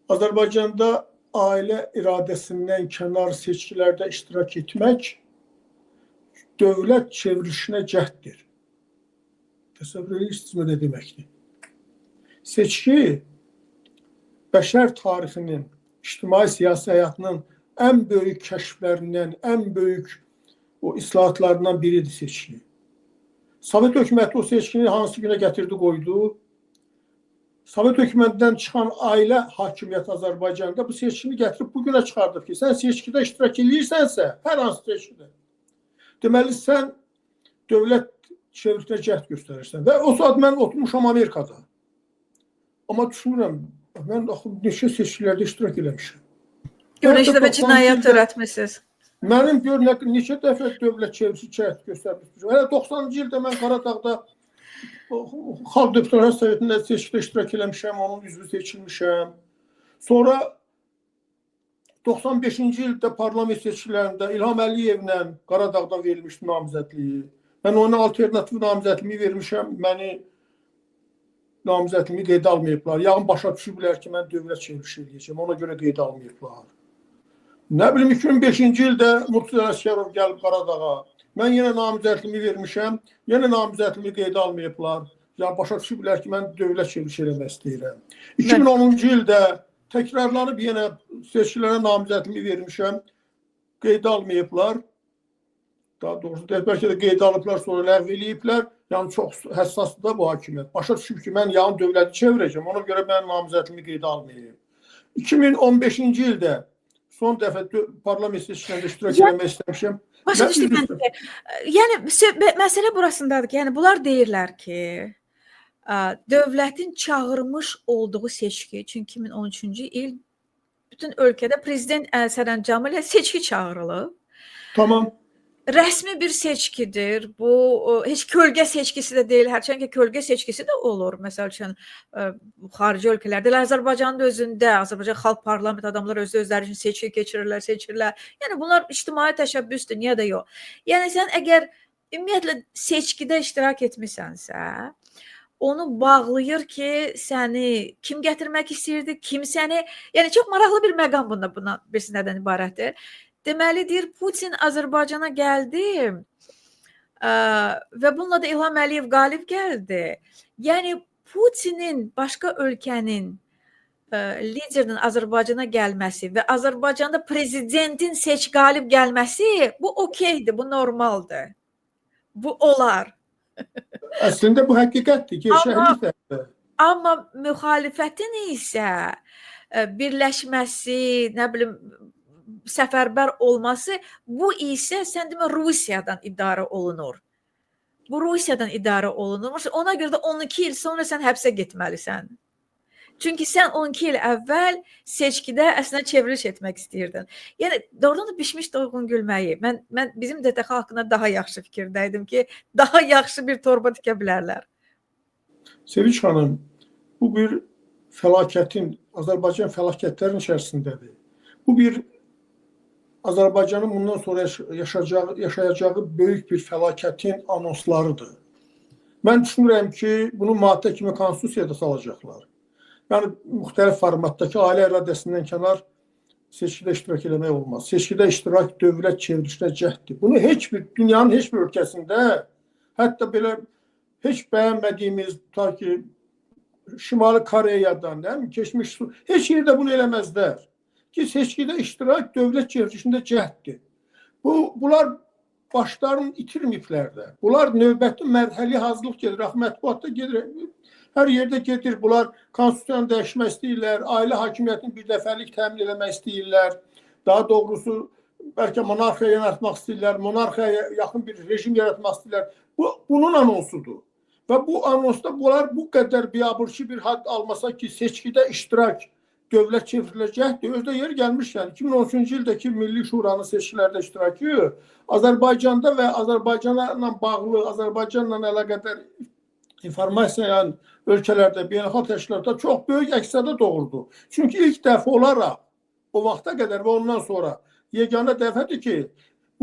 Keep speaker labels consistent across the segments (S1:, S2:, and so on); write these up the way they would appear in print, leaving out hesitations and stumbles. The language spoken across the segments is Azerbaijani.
S1: Azərbaycanda ailə iradəsindən kənar seçkilərdə iştirak etmək dövlət çevrilişinə cəhddir. Təsəvvür edirsiniz nə deməkdir? Seçki bəşər tarixinin, ictimai siyasi həyatının ən böyük kəşflərindən, ən böyük o islahatlarından biridir seçki. Sovet hökuməti o seçkini hansı günə gətirdi, qoydu? Sovet hökumətindən çıxan ailə hakimiyyəti Azərbaycanda bu seçkini gətirib bu günə çıxardıb ki, sən seçkidə iştirak edirsənsə, hər hansı seçkidə, deməli sən dövlət çevrilişinə cəhd göstərirsən. Və o saat mən oturmuşam Amerikada. Amma düşünürəm, mən axı neçə seçkilərdə iştirak eləmişəm.
S2: Gör neçə dəfə cinayət törətmisiniz.
S1: Mənim gör neçə dəfə dövlət çevrilişi cəhd göstərmişəm. Hələ 90-cı ildə mən Qaradağda Xalq Deputatları Sovetində seçkidə iştirak eləmişəm, onun üzvü seçilmişəm. Sonra 95-ci ildə parlament seçkilərində İlham Əliyevlə Qaradağdan verilmişdi namizədliyi. Mən ona alternativ namizədliyimi vermişəm, məni namizədliyimi qeydə almayıblar. Yəqin başa düşüblər ki, mən dövlət çevrilişi eləyəcəm, ona görə qeydə almayıblar. Nə bilim 2005-ci ildə Murtuz Ələsgərov gəlib Qaradağa. Mən yenə namizədliyimi vermişəm, yenə namizədliyimi qeydə almayıblar. Yəni başa düşüblər ki, mən dövlət çevrilişi eləmək istəyirəm. 2010-cu ildə təkrarlanıb yenə seçkilərə namizədliyimi vermişəm, qeydə almayıblar. Daha doğrusu bəlkə də qeydə alıblar, sonra ləğv eləyiblər. Yəni çox həssasdır da bu hakimiyyət. Başa düşüb ki, mən yağın dövləti çevirəcəm, ona görə mən namizədliyimi qeydə almayıb. 2015-ci ildə son dəfə parlament seçkilərində iştirak eləmək istəmişəm.
S2: Başa düşdüm mən. Yəni məsələ burasındadır ki, yəni bunlar deyirlər ki, dövlətin çağırmış olduğu seçki, çünki 2013-cü il bütün ölkədə prezident sərəncamı ilə seçki çağırılıb.
S1: Tamam.
S2: Rəsmi bir seçkidir. Bu heç kölgə seçkisi də deyil. Hərçənd ki, kölgə seçkisi də olur. Məsəl üçün xarici ölkələrdə, elə Azərbaycanın da özündə, Azərbaycan Xalq Parlamenti adamlar özü özləri üçün seçki keçirirlər, seçirlər. Yəni bunlar ictimai təşəbbüsdür, niyə də yox. Yəni sən əgər ümumiyyətlə seçkidə iştirak etmisənsə, onu bağlayır ki, səni kim gətirmək istəyirdi, kim səni, yəni çox maraqlı bir məqam bunda, buna birisi nədən ibarətdir. Deməli deyir, Putin Azərbaycana gəldi və bununla da İlham Əliyev qalib gəldi. Yəni Putinin başqa ölkənin liderinin Azərbaycana gəlməsi və Azərbaycanda prezidentin qalib gəlməsi bu okeydir, bu normaldır. Bu olar.
S1: Əslində bu həqiqətdir, gerçəklikdir.
S2: Amma müxalifətin isə birləşməsi, nə bilim, səfərbər olması, bu isə sən demə Rusiyadan idarə olunur. Bu Rusiyadan idarə olunur. Ona görə də 12 il sonra sən həbsə getməlisən. Çünki sən 12 il əvvəl seçkidə əslində çevriliş etmək istəyirdin. Yəni doğrudan da bişmiş toyuğun gülməyi. Mən bizim DTX haqqında daha yaxşı fikirdəydim ki, daha yaxşı bir torba tikə bilərlər.
S1: Sevinç xanım, bu bir fəlakətin, Azərbaycan fəlakətlərin içərisindədir. Bu bir Azərbaycanın bundan sonra yaşayacağı böyük bir fəlakətin anonslarıdır. Mən düşünürəm ki, bunu maddə kimi konstitusiyada salacaqlar. Yəni, müxtəlif formatdakı ailə iradəsindən kənar seçkidə iştirak eləmək olmaz. Seçkidə iştirak dövlət çevrilişinə cəhddir. Bunu heç bir, dünyanın heç bir ölkəsində, hətta belə heç bəyənmədiyimiz, ta ki, Şimali Koreyadan, nə, keçmiş, heç yerdə bunu eləməzlər. Ki, seçkidə iştirak dövlət çevrilişində cəhddir. Bunlar başlarını itirməyiblər də. Bunlar növbəti mərhəli hazırlıq gedir. Axı, mətbuatda gedir, hər yerdə gedir. Bunlar konstitusiyanı dəyişmək istəyirlər, ailə hakimiyyətini bir dəfəlik təmin eləmək istəyirlər. Daha doğrusu, bəlkə monarxiya yaratmaq istəyirlər, monarxiyaya yaxın bir rejim yaratmaq istəyirlər. Bu, bunun anonsudur. Və bu anonsda bunlar bu qədər biabırçı bir hadd almasa ki, seçkidə iştirak dövlət çevriləcəkdir. Özdə yer gəlmişkən 2013-cü ildəki Milli Şuranın seçkilərdə iştirakı Azərbaycanda və Azərbaycanla bağlı, Azərbaycanla əlaqədar informasiya ölkələrdə, beynəlxalq təşkilatda çox böyük əks-səda doğurdu. Çünki ilk dəfə olaraq o vaxta qədər və ondan sonra yeganə dəfədir ki,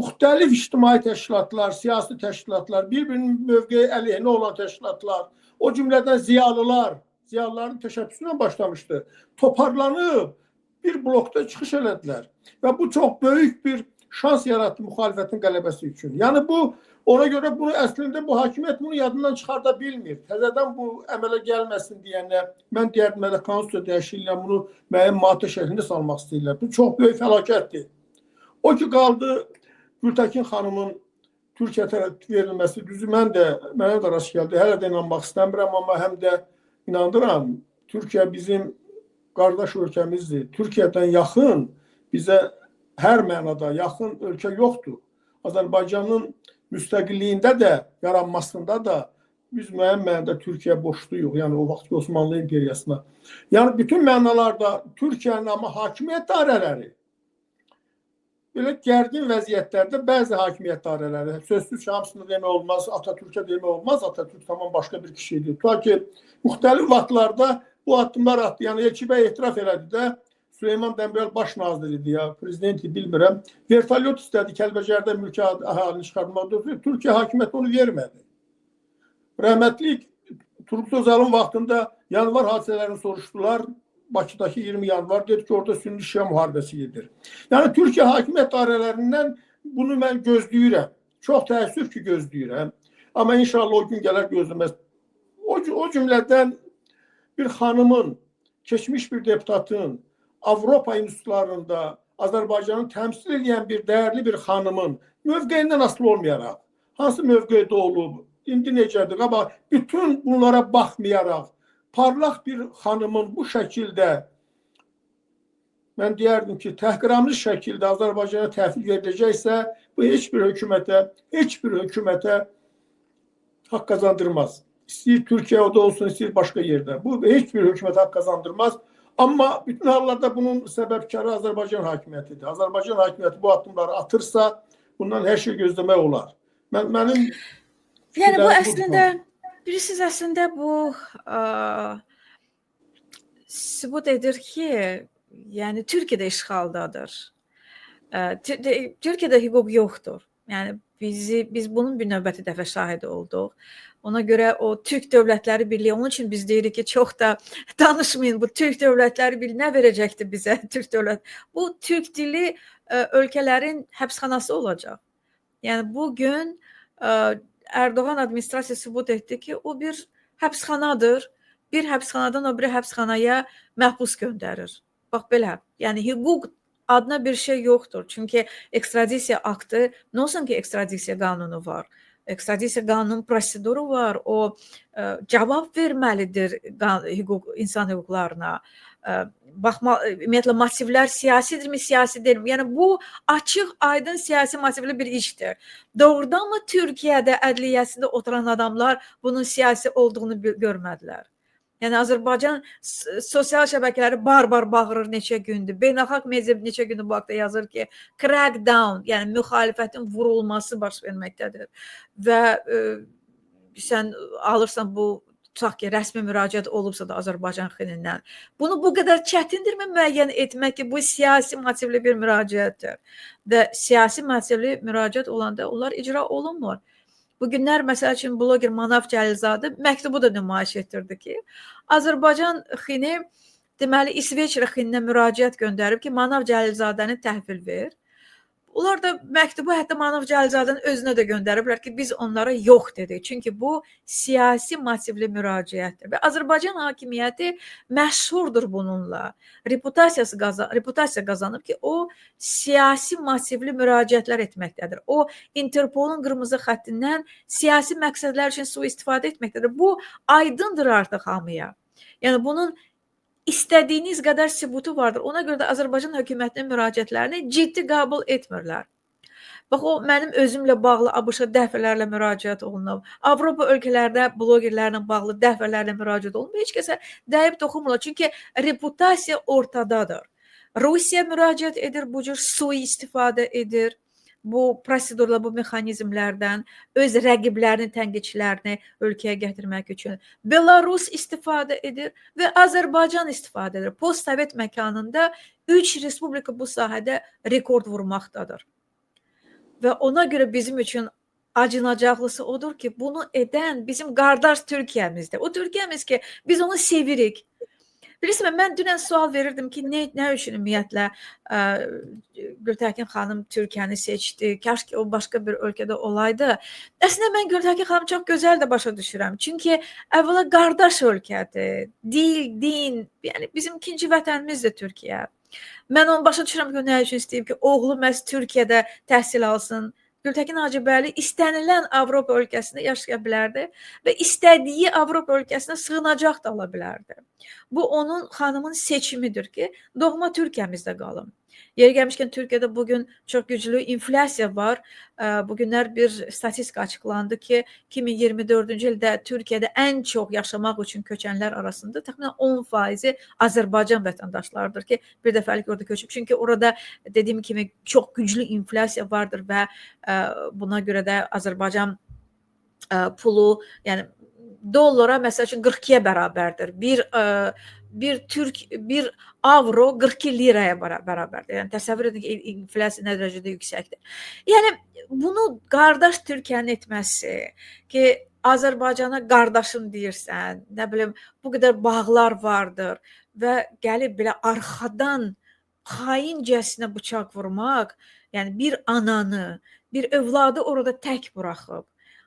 S1: müxtəlif ictimai təşkilatlar, siyasi təşkilatlar, bir-birinin mövqeyi əleyhinə olan təşkilatlar, o cümlədən ziyalılar ziyalıların təşəbbüsündən başlamışdı. Toparlanıb bir blokda çıxış elədilər. Və bu çox böyük bir şans yaratdı müxalifətin qələbəsi üçün. Yəni bu, ona görə bunu əslində bu hakimiyyət bunu yadından çıxarda bilmir. Təzədən bu əmələ gəlməsin deyənə, mən deyərdim elə konstitusiya dəyişikliyi bunu müəyyən maddə şəklində salmaq istəyirlər. Bu çox böyük fəlakətdir. O ki qaldı Gültəkin xanımın Türkiyə tərəf verilməsi, düzü mənə də rast gəldi. Hələ də inanmaq istəmirəm, amma həm də inandıram. Türkiyə bizim qardaş ölkəmizdir. Türkiyədən yaxın bizə hər mənada yaxın ölkə yoxdur. Azərbaycanın müstəqilliyində də, yaranmasında da biz müəyyən mənada Türkiyə borçluyuq. Yəni o vaxtki Osmanlı imperiyasına. Yəni bütün mənalarda Türkiyənin amma hakimiyyət dairələri belə gərgin vəziyyətlərdə bəzi hakimiyyət dairələri, sözsüz ki, hamısını demək olmaz, Atatürkə demək olmaz, Atatürk tamam başqa bir kişi idi. Tutaq ki, müxtəlif vaxtlarda bu addımlar atdı. Yəni Elçi bəy etiraf elədi də, Süleyman Demirel baş nazir idi ya, prezidenti bilmirəm. Vertolyot istədi Kəlbəcərdə mülki əhalini çıxartmaq. Türkiyə hakimiyyəti onu vermədi. Rəhmətli Turgut Özal'ın vaxtında yanvar hadisələrini soruşdular. Bakıdakı 20 yanvar dedi ki, orada Sünni Şia müharibəsi gedir. Yəni Türkiyə hakimiyyət dairələrindən bunu mən gözləyirəm. Çox təəssüf ki, gözləyirəm. Amma inşallah o gün gələr gözləməz. O cümlədən bir xanımın, keçmiş bir deputatın, Avropa institutlarında Azərbaycanı təmsil edən bir dəyərli bir xanımın mövqeyindən asılı olmayaraq, hansı mövqeydə olub, indi necədir, amma bütün bunlara baxmayaraq, parlaq bir xanımın bu şəkildə, mən deyərdim ki, təhqiramiz şəkildə Azərbaycana təhvil veriləcəksə, bu heç bir hökumətə haqq qazandırmaz. İstəyir Türkiyədə olsun, istəyir başqa yerdə. Bu heç bir hökumətə haqq qazandırmaz. Amma bütün hallarda bunun səbəbkarı Azərbaycan hakimiyyətidir. Azərbaycan hakimiyyəti bu addımları atırsa, bundan hər şey gözləmək olar. Mənim
S2: yəni bu əslində, bilirsiniz, əslində bu sübut edir ki, yəni Türkiyədə işğaldadır. Türkiyədə hüquq yoxdur. Yəni biz bunun bir növbəti dəfə şahidi olduq. Ona görə o Türk Dövlətləri Birliyi, onun üçün biz deyirik ki, çox da danışmayın, bu Türk Dövlətləri Birliyi nə verəcəkdi bizə Türk dövlət? Bu Türk dili ölkələrin həbsxanası olacaq. Yəni bugün Erdoğan administrasiyası sübut etdi ki, o bir həbsxanadır. Bir həbsxanadan o biri həbsxanaya məhbus göndərir. Bax belə. Yəni hüquq adına bir şey yoxdur. Çünki ekstradisiya aktı, nə olsun ki ekstradisiya qanunu var. Ekstradisiya qanunun proseduru var. O cavab verməlidir hüquq, insan hüquqlarına. Baxma, ümumiyyətlə motivlər siyasidirmi, siyasi deyilmi? Yəni bu açıq, aydın siyasi motivli bir işdir. Doğrudanmı Türkiyədə ədliyyəsində oturan adamlar bunun siyasi olduğunu görmədilər? Yəni Azərbaycan sosial şəbəkələri bar-bar bağırır neçə gündür. Beynəlxalq media neçə gündür bu haqda yazır ki, crackdown, yəni müxalifətin vurulması baş verməkdədir. Və sən alırsan bu, tutaq ki, rəsmi müraciət olubsa da Azərbaycan xinindən. Bunu bu qədər çətindirmi müəyyən etmək ki, bu siyasi motivli bir müraciətdir. Və siyasi motivli müraciət olanda onlar icra olunmur. Bu günlər məsəl üçün bloger Manaf Cəlilzadə məktubu da nümayiş etdirdi ki, Azərbaycan xini deməli İsveçrə xininə müraciət göndərib ki, Manaf Cəlilzadəni təhvil ver. Onlar da məktubu hətta Manaf Cəlilzadənin özünə də göndəriblər ki, biz onlara yox dedik. Çünki bu siyasi motivli müraciətdir. Və Azərbaycan hakimiyyəti məşhurdur bununla. Reputasiya qazanıb ki, o siyasi motivli müraciətlər etməkdədir. O Interpolun qırmızı xəttindən siyasi məqsədlər üçün sui-istifadə etməkdədir. Bu aydındır artıq hamıya. Yəni bunun İstədiyiniz qədər sübutu vardır. Ona görə də Azərbaycan hökumətinin müraciətlərini ciddi qəbul etmirlər. Bax, o mənim özümlə bağlı ABŞ-a dəfələrlə müraciət olunub. Avropa ölkələrdə blogerlərlə bağlı dəfələrlə müraciət olunub. Heç kəsə dəyib toxunmurlar. Çünki reputasiya ortadadır. Rusiya müraciət edir, bu cür sui-istifadə edir. Bu prosedurla, bu mexanizmlərdən öz rəqiblərini, tənqidçilərini ölkəyə gətirmək üçün. Belarus istifadə edir və Azərbaycan istifadə edir. Postsovet məkanında 3 respublika bu sahədə rekord vurmaqdadır. Və ona görə bizim üçün acınacaqlısı odur ki, bunu edən bizim qardaş Türkiyəmizdir. O Türkiyəmiz ki, biz onu sevirik. Bilirsiniz, mən dünən sual verirdim ki, nə üçün ümumiyyətlə Gültəkin xanım Türkiyəni seçdi? Kaş ki, o başqa bir ölkədə olaydı. Əslində, mən Gültəkin xanım çox gözəl də başa düşürəm. Çünki əvvəla qardaş ölkədir, dil, din, yəni bizim ikinci vətənimizdir Türkiyə. Mən onu başa düşürəm ki, nə üçün istəyib ki, oğlu məhz Türkiyədə təhsil alsın. Gültəkin Hacıbəyli istənilən Avropa ölkəsində yaşaya bilərdi və istədiyi Avropa ölkəsinə sığınacaq da ala bilərdi. Bu, onun xanımın seçimidir ki, doğma Türkiyəmizdə qalım. Yeri gəlmişkən, Türkiyədə bugün çox güclü inflyasiya var. Bugünlər bir statistika açıqlandı ki, 2024-cü ildə Türkiyədə ən çox yaşamaq üçün köçənlər arasında təxminən 10%-i Azərbaycan vətəndaşlarıdır ki, bir dəfəlik orada köçüb. Çünki orada dediyim kimi çox güclü inflyasiya vardır və buna görə də Azərbaycan pulu, yəni dollara məsəl üçün 42-yə bərabərdir. Bir Türk, bir avro 42 liraya bərabərdir. Yəni təsəvvür edin ki, inflyasiya nə dərəcədə yüksəkdir. Yəni bunu qardaş Türkiyənin etməsi ki, Azərbaycana qardaşım deyirsən, nə bilim, bu qədər bağlar vardır və gəlib belə arxadan xaincəsinə bıçaq vurmaq, yəni bir ananı, bir övladı orada tək buraxıb,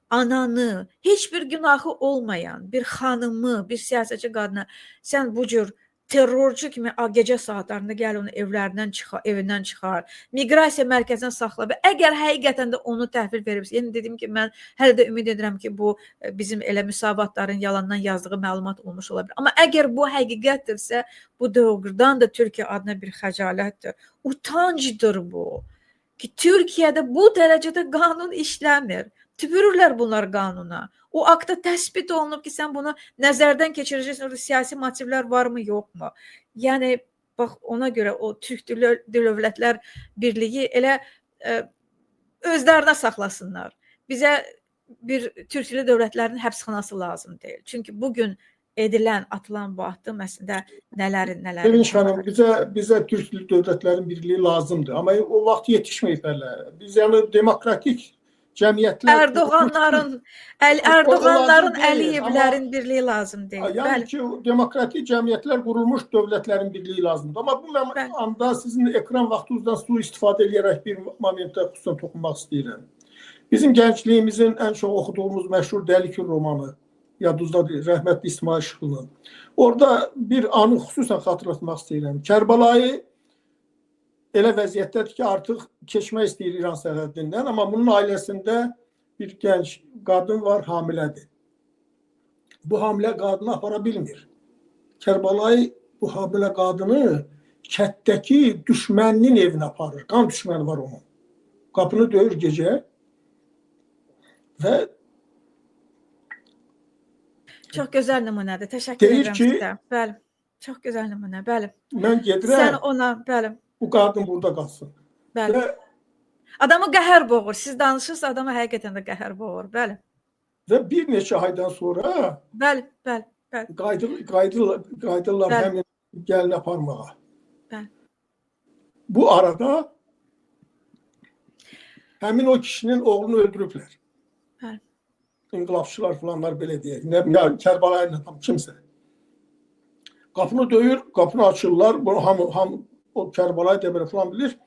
S2: ananı, heç bir günahı olmayan bir xanımı, bir siyasətçi qadını sən bu cür terrorcu kimi gecə saatlarında gəl onu evlərindən çıxar, evindən çıxar, miqrasiya mərkəzinə saxla və əgər həqiqətən də onu təhvil veribsə, yəni dediyim ki, mən hələ də ümid edirəm ki, bu bizim elə müsavatların yalandan yazdığı məlumat olmuş ola bilər. Amma əgər bu həqiqətdirsə, bu doğrudan da Türkiyə adına bir xəcalətdir. Utancdır bu ki, Türkiyədə bu dərəcədə qanun işləmir. Tüpürürlər bunlar qanuna. O aktda təsbit olunub ki, sən bunu nəzərdən keçirəcəksin, orada siyasi motivlər varmı, yoxmu? Yəni, bax, ona görə o Türk Dövlətlər Birliyi elə özlərinə saxlasınlar. Bizə bir Türk Dili Dövlətlərinin həbsxanası lazım deyil. Çünki bugün edilən, atılan bu addım əslində nələrin.
S1: Sevinç xanım, bizə Türk Dili Dövlətlərin Birliyi lazımdır. Amma o vaxt yetişməyib hələ. Biz yəni demokratik cəmiyyətlər
S2: Erdoğanların, Əliyevlərin birliyi lazım deyil.
S1: Yəni bəli. Ki, demokratik cəmiyyətlər qurulmuş dövlətlərin birliyi lazımdır. Amma bu anda sizin ekran vaxtınızdan sui-istifadə edərək bir momentə xüsusən toxunmaq istəyirəm. Bizim gəncliyimizin ən çox oxuduğumuz məşhur Dəli Kür romanı, yadınızdadır, rəhmətli İsmail Şıxlının. Orada bir anı xüsusən xatırlatmaq istəyirəm. Kərbəlayı elə vəziyyətdədir ki, artıq keçmək istəyir İran sərhəddindən, amma bunun ailəsində bir gənc qadın var, hamilədir. Bu hamilə qadını apara bilmir. Kərbəlayı bu hamilə qadını kətdəki düşməninin evinə aparır. Qan düşməni var onun. Qapını döyür gecə və
S2: çox gözəl nümunədir. Təşəkkür edirəm sizə. Bəli. Çox gözəl nümunə. Bəli.
S1: Mən gedirəm.
S2: Sən ona, bəli.
S1: Bu qadın burada qalsın.
S2: Bəli. Və adamı qəhər boğur. Siz danışırsınız, adamı həqiqətən də qəhər boğur. Bəli.
S1: Və bir neçə aydan sonra
S2: bəli, bəli, bəli.
S1: Qayıdırlar həmin gəlini aparmağa.
S2: Bəli.
S1: Bu arada həmin o kişinin oğlunu öldürüblər.
S2: Bəli.
S1: İnqilabçılar falanlar belə deyək. Nə Kərbəlayı ilə tam kimsə. Qapını döyür, qapını açırlar. Bunu hamı o Kərbəlayı da belə falan bilir.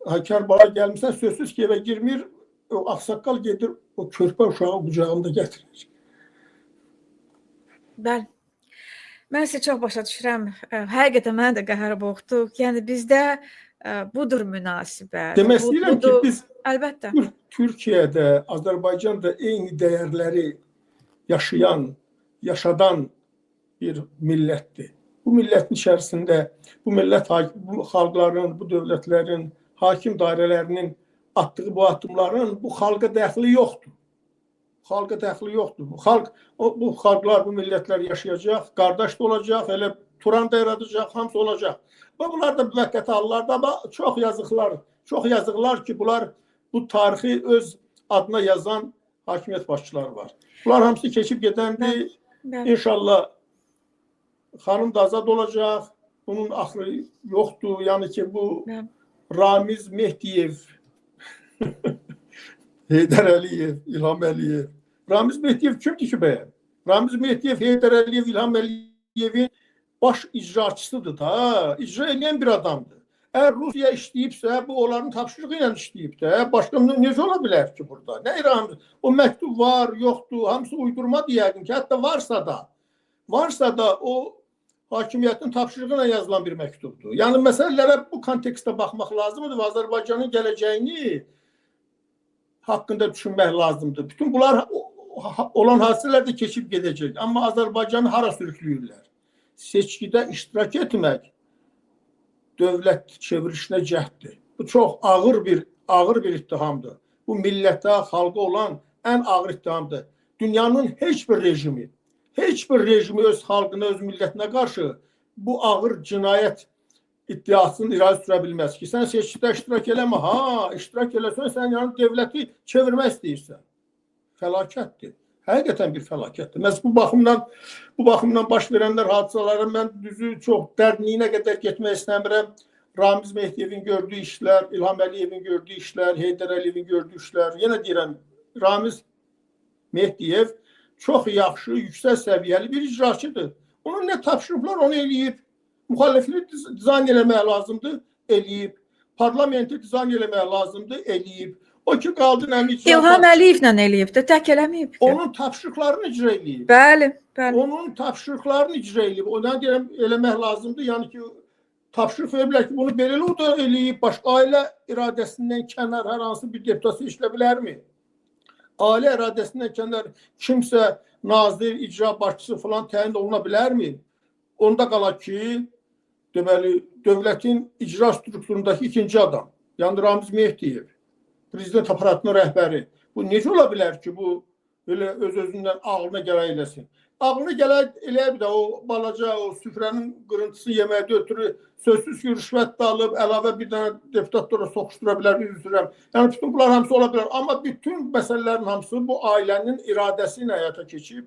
S1: Kərbəlayı gəlmişsən, sözsüz ki, evə girmir. O ağsaqqal gedir, o körpə uşağı qucağında gətirir.
S2: Bəli. Mən sizə çox başa düşürəm. Həqiqətən mənə də qəhər boğdu. Yəni bizdə budur münasibət.
S1: Demək istəyirəm ki, biz
S2: əlbəttə
S1: Türkiyədə, Azərbaycanda eyni dəyərləri yaşayan, yaşadan bir millətdir. Bu millətin içərisində, bu millət, bu xalqların, bu dövlətlərin, hakim dairələrinin atdığı bu addımların bu xalqa dəxli yoxdur. Xalqa dəxli yoxdur. Bu xalq, bu xalqlar, bu millətlər yaşayacaq, qardaş da olacaq, elə Turan da yaradacaq, hamısı olacaq. Və bunlar da müvəqqəti hallarda, amma çox yazıqlar, çox yazıqlar ki, bunlar bu tarixi öz adına yazan hakimiyyət başçıları var. Bunlar hamısı keçib gedəndir. İnşallah xanım da azad olacaq. Bunun axırı yoxdur. Yəni ki, bu Ramiz Mehdiyev Heydər Əliyev, İlham Əliyev. Ramiz Mehdiyev kimdir ki bəyəm? Ramiz Mehdiyev, Heydər Əliyev, İlham Əliyevin baş icraçısıdır da, icra edən bir adamdır. Əgər Rusiya işləyibsə, bu onların tapşırığı ilə işləyib də. Başqa necə ola bilər ki burada? Nə Ramiz? O məktub var, yoxdur, hamısı uydurma deyərdim ki, hətta varsa da o hakimiyyətin tapşırığı ilə yazılan bir məktubdur. Yəni məsələlərə bu kontekstdə baxmaq lazımdır və Azərbaycanın gələcəyini haqqında düşünmək lazımdır. Bütün bunlar olan hadisələr də keçib gedəcək. Amma Azərbaycanı hara sürükləyirlər? Seçkidə iştirak etmək dövlət çevrilişinə cəhddir. Bu çox ağır bir ittihamdır. Bu millətə, xalqa olan ən ağır ittihamdır. Dünyanın heç bir rejimi öz xalqına, öz millətinə qarşı bu ağır cinayət iddiasını irəli sürə bilməz ki, sən seçkidə iştirak eləmə, ha, iştirak eləsən, sən yəni dövləti çevirmək istəyirsən. Fəlakətdir. Həqiqətən bir fəlakətdir. Məhz bu baxımdan baş verənlər, hadisələrə mən düzü çox dərinliyinə qədər getmək istəmirəm. Ramiz Mehdiyevin gördüyü işlər, İlham Əliyevin gördüyü işlər, Heydər Əliyevin gördüyü işlər. Yenə deyirəm, Ramiz Mehdiyev çox yaxşı, yüksək səviyyəli bir icraçıdır. Onun nə tapşırıblar, onu eləyib. Müxalifliyi dizayn eləmək lazımdır, eləyib. Parlamenti dizayn eləmək lazımdır, eləyib. O ki qaldı nə icra.
S2: İlham Əliyevlə eləyib də, tək eləməyib ki.
S1: Onun tapşırıqlarını icra eləyib.
S2: Bəli, bəli.
S1: Onun tapşırıqlarını icra eləyib. Ona deyirəm, eləmək lazımdır. Yəni ki, tapşırıq veriblər ki, bunu belə elə, o da eləyib. Başqa ailə iradəsindən kənar hər hansı bir deputat seçilə bilərmi? Ailə iradəsindən kənar kimsə nazir, icra başçısı falan təyin oluna bilərmi? Onda qala ki, deməli, dövlətin icra strukturundakı ikinci adam, yəni Ramiz Mehdiyev, prezident aparatının rəhbəri. Bu necə ola bilər ki, bu elə öz-özündən ağlına gələk eləsin? Ağlına gələk eləyə bir də o balaca, o süfrənin qırıntısını yeməkdə ötürü sözsüz ki, rüşvət də alıb, əlavə bir dənə deputat da ora soxuşdura bilər, üzr istəyirəm. Yəni bütün bunlar hamısı ola bilər. Amma bütün məsələlərin hamısı bu ailənin iradəsi ilə həyata keçib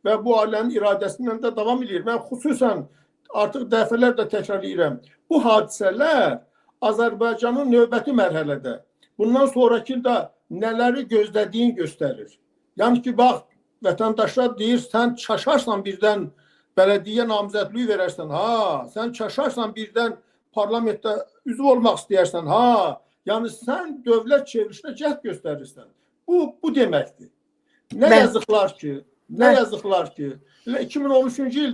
S1: və bu ailənin iradəsi ilə də davam edir. Mən xüsusən artıq dəfələrlə təkrarlayıram. Bu hadisələr Azərbaycanın növbəti mərhələdə, bundan sonraki də nələri gözlədiyini göstərir. Yəni ki, bax, vətəndaşlar deyir, sən çaşarsan birdən bələdiyyə namizədliyi verərsən, ha, sən çaşarsan birdən parlamentdə üzv olmaq istəyərsən, ha, yəni sən dövlət çevrilişinə cəhd göstərirsən. Bu deməkdir. Nə yazıqlar ki, nə yazıqlar ki, elə 2013-cü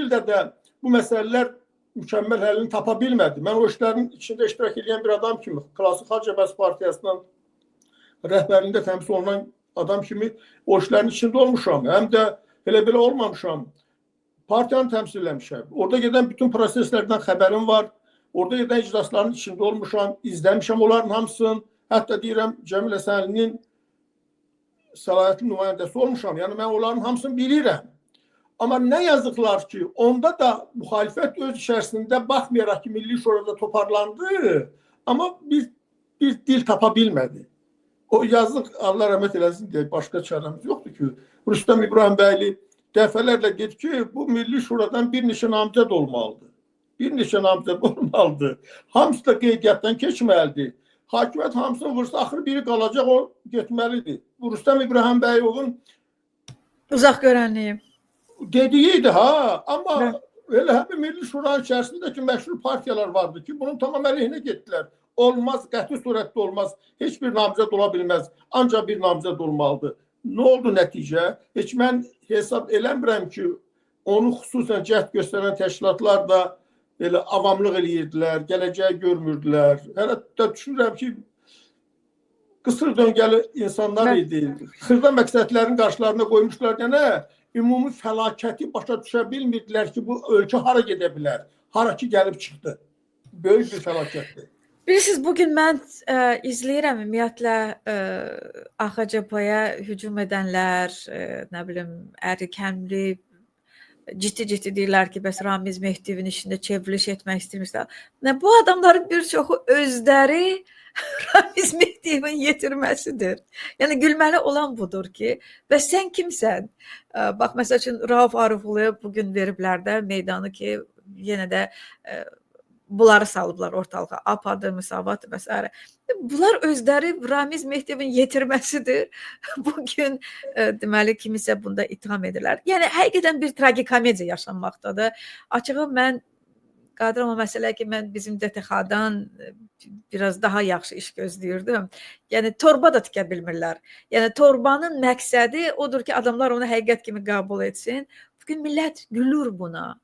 S1: ildə də bu məsələlər mükəmməl həllini tapa bilmədi. Mən o işlərin içində iştirak edən bir adam kimi, Klassik Xalq Cəbhəsi Partiyasından rəhbərliyində təmsil olunan adam kimi o işlərin içində olmuşam. Həm də elə belə olmamışam. Partiyanı təmsil eləmişəm. Orada gedən bütün proseslərdən xəbərim var. Orada gedən iclasların içində olmuşam, izləmişəm onların hamısını. Hətta deyirəm, Cəmil Həsənlinin səlahiyyətli nümayəndəsi olmuşam. Yəni mən onların hamısını bilirəm. Amma nə yazıqlar ki, onda da müxalifət öz içərisində baxmayaraq ki, Milli Şurada toparlandı, amma bir dil tapa bilmədi. O yazıq, Allah rəhmət eləsin deyə başqa çarəmiz yoxdur ki, Rüstəm İbrahimbəyli dəfələrlə dedi ki, bu Milli Şuradan bir neçə namizəd olmalıdır. Bir neçə namizəd olmalıdır. Hamısı da qeydiyyatdan keçməlidir. Hakimiyyət hamısını vursa, axır biri qalacaq, o getməlidir. Bu Rüstəm İbrahimbəyovun
S2: uzaq görənliyi
S1: dediyiydi ha, amma elə həmin Milli Şuranın içərisindəki məşhur partiyalar vardı ki, bunun tamam əleyhinə getdilər. Olmaz, qəti surətdə olmaz, heç bir namizəd ola bilməz, ancaq bir namizəd olmalıdır. Nə oldu nəticə? Heç mən hesab eləmirəm ki, onu xüsusən cəhd göstərən təşkilatlar da elə avamlıq eləyirdilər, gələcəyi görmürdülər. Hələ də düşünürəm ki, qısır döngəli insanlar idi. Xırda məqsədlərin qarşılarına qoymuşlar nə? Ümumi fəlakəti başa düşə bilmirdilər ki, bu ölkə hara gedə bilər, hara ki gəlib çıxdı. Böyük bir fəlakətdir.
S2: Bilirsiniz, bugün mən izləyirəm ümumiyyətlə AXCP-yə hücum edənlər, nə bilim, əri-kəmli ciddi-ciddi deyirlər ki, bəs Ramiz Mehdiyevin işində çevriliş etmək istəyirmişlər. Bu adamların bir çoxu özləri Ramiz Mehdiyevin yetirməsidir. Yəni gülməli olan budur ki, və sən kimsən? Bax, məsəl üçün Rauf Arifuluya bugün veriblər də meydanı ki, yenə də bunları salıblar ortalığa. APA-dır, Müsavat və s. Bunlar özləri Ramiz Mehdiyevin yetirməsidir. Bugün deməli kimisə bunda ittiham edirlər. Yəni həqiqətən bir tragikomediya yaşanmaqdadır. Açığı mən qadir o məsələ ki, mən bizim DTX-dan biraz daha yaxşı iş gözləyirdim. Yəni torba da tikə bilmirlər. Yəni torbanın məqsədi odur ki, adamlar onu həqiqət kimi qəbul etsin. Bugün millət gülür buna.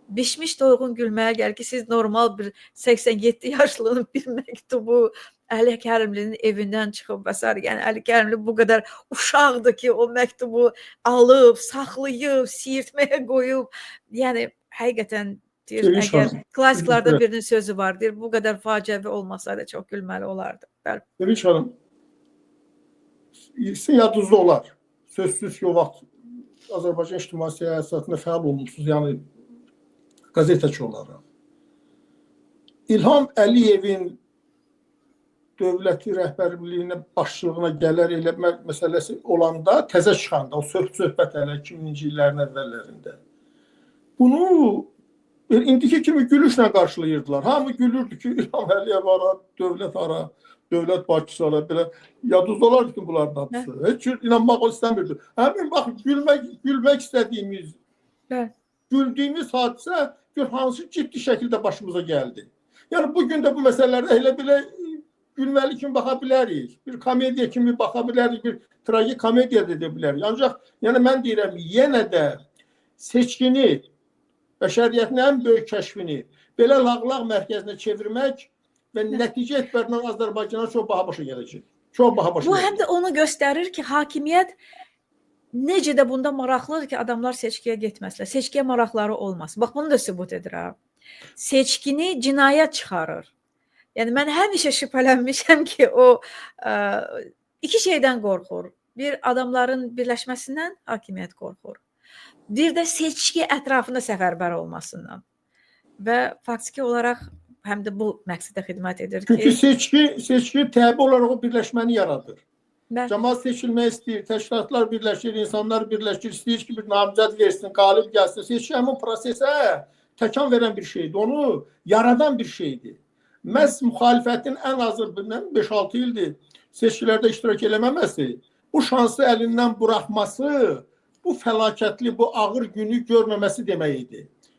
S2: Bişmiş toyuğun gülməyə gəlir ki, siz normal bir 87 yaşlının bir məktubu Əli Kərimlinin evindən çıxıb və sair. Yəni Əli Kərimli bu qədər uşaqdır ki, o məktubu alıb, saxlayıb, siyirtməyə qoyub. Yəni həqiqətən deyir, əgər klassiklardan birinin sözü var, deyir, bu qədər faciəvi olmasaydı çox gülməli olardı. Bəli.
S1: Sevinç xanım, sizin yadınızda olar. Sözsüz ki, o vaxt Azərbaycan ictimai siyasətində fəal olmuşsunuz, yəni gazetəçi olaraq. İlham Əliyevin dövləti rəhbərliyinə, başçılığına gələr elə məsələsi olanda, təzə çıxanda, o söhbət hələ 2000-ci illərin əvvəllərində. Bunu indiki kimi gülüşlə qarşılayırdılar. Hamı gülürdü ki, İlham Əliyev ara, dövlət ara, dövlət başçısı ara, belə yadınızda olardı ki, bunların hamısı. Heç cür inanmaq istəmirdi. Həmin bax, gülmək istədiyimiz,
S2: Bəli.
S1: güldüyümüz hadisə gör hansı ciddi şəkildə başımıza gəldi. Yəni bugün də bu məsələlərdə elə belə gülməli kimi baxa bilərik. Bir komediya kimi baxa bilərik, bir tragikomediya da deyə bilərik. Ancaq yəni mən deyirəm, yenə də seçkini, bəşəriyyətin ən böyük kəşfini belə lağlaq mərkəzinə çevirmək və nəticə etibarından Azərbaycana çox baha başa gələcək. Çox baha başa
S2: Bu
S1: gələcək.
S2: həm də onu göstərir ki, hakimiyyət necə də bunda maraqlıdır ki, adamlar seçkiyə getməsinlər, seçkiyə maraqları olmasın. Bax, bunu da sübut edir ha. Seçkini cinayət çıxarır. Yəni mən həmişə şübhələnmişəm ki, o iki şeydən qorxur. Bir, adamların birləşməsindən hakimiyyət qorxur. Bir də seçki ətrafında səfərbər olmasından. Və faktiki olaraq həm də bu məqsədə xidmət edir ki...
S1: Çünki seçki təbi olaraq o birləşməni yaradır.
S2: Bəli.
S1: Cəmaat seçilmək istəyir, təşkilatlar birləşir, insanlar birləşir, istəyir ki, bir namizəd versin, qalib gəlsin. Seçki həmin prosesə təkan verən bir şeydir, onu yaradan bir şeydir. Məhz müxalifətin ən azı 5-6 ildir seçkilərdə iştirak eləməməsi, bu şansı əlindən buraxması, bu fəlakətli, bu ağır günü görməməsi demək idi.